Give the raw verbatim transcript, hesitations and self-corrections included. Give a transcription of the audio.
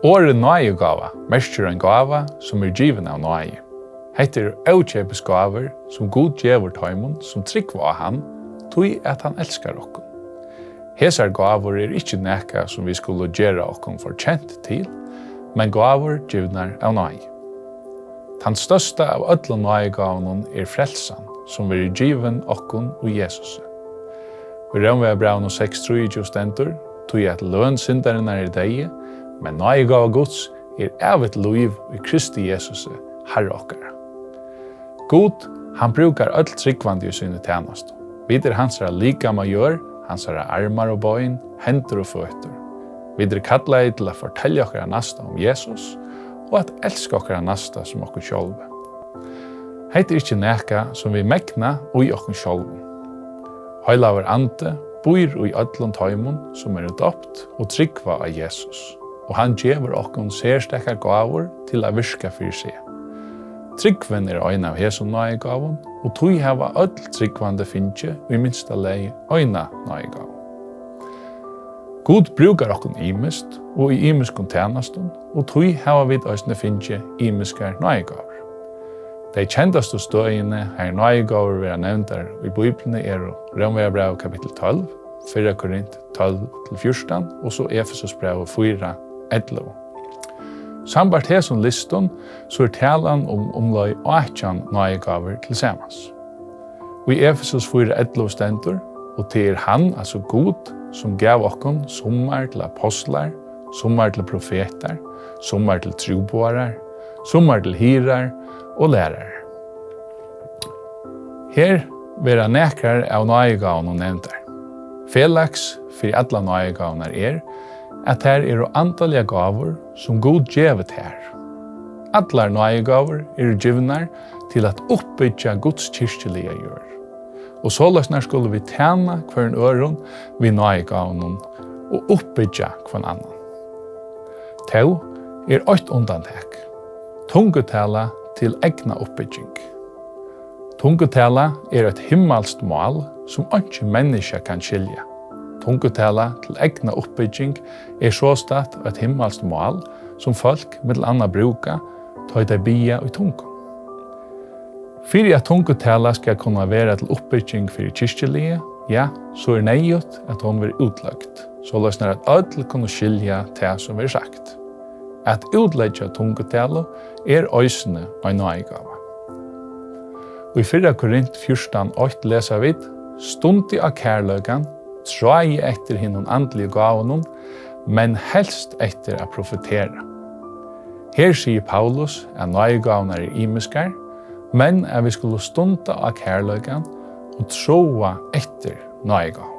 Orðið náðigáva merkir ein gáva, sum er givin av náði. Hetta eru ókeypis gávur, sum Gud gevur teimum, sum trúgva á hann, tí at hann elskar okkum. Hesar gávur eru ikki nakað, sum vit skulu gera okkum fortjent til, men gávur givnar av náði. Tann størsta av øllum náðigávunum er frelsan, sum verður givin okkum í Jesusi. Í Rómverjabrævinum seks trýogtjúgu stendur: "Tí at løn syndarinnar er deyði, men náðigáva Guds er ævigt lív í Kristi Jesusi, Harra okkara." Gud, hann brúkar øll trúgvandi í síni tænastu. Vit eru hansara likam á jørð, hansara armar og bein, hendur og føtur. Vit eru kallaðir til at fortelja okkara næsta um Jesus og at elska okkara næsta sum okkum sjálv. Hetta er ikki nakað, sum vit megna í okkum sjálvum. Heilagur Andi býr í øllum teimum, sum eru doypt og trúgva á Jesus, og hann gevur okkum serstakar gávur til at virka fyri seg. Trúgvin er ein av hesum náðigávum, og tí hava øll trúgvandi fingið í minsta lagi eina náðigávu. Gud brúkar okkum ymiskt og í ymiskum tænastum, og tí hava vit eisini fingið ymiskar náðigávur. Tey kendastu støðini, har náðigávur verða nevndar í Bíbliuni, eru Rómverjabrævið kapittul tólv, fyrra Korint tólv til fjúrtan og so Efesusbrævið fýra ellivu. Sambært hesum listum, so er talan um umleið átjan náðigávur til samans. Í Efesus fýra ellivu stendur: "Og tað er hann, altso Gud, sum gav okkum summar til apostlar, summar til profetar, summar til trúboðarar, summar til hirðar og lærarar." Her verða nakrar av náðigávunum nevndar. Felags fyri allar náðigávurnar er, at tær eru andaligar gávur, sum Gud gevur tær. Allar náðigávur eru givnar til at uppbyggja Guds kirkjuliga jørð. Og soleiðisnar skulu vit tæna hvørjum øðrum við náðigávunum og uppbyggja hvønn annan. Tó er eitt undantak. Tungutala til egna uppbygging. Tungutala er eitt himmalskt mál, sum einki menniskja kann skilja. Tungutala til egna uppbygging er sostatt eitt himmalskt mál, sum fólk millum annað brúka, tá ið tey biðja í tungum. Fyri at tungutala skal kunna vera til uppbygging fyri kirkjuliðið, ja, so er neyðugt, at hon verður útloydd, soleiðis at øll kunnu skilja tað, sum verður sagt. At útleggja tungutalu er eisini ein náðigáva. Í fyrra Korint fjúrtan eitt lesa vit: "Stundið á kærleikan, tráið eftir hinum andligu gávunum, men helst eftir at profetera." Her sigur Paulus, at náðigávurnar eru ymiskar, men at vit skulu stunda á kærleikan og tráa eftir náðigávum.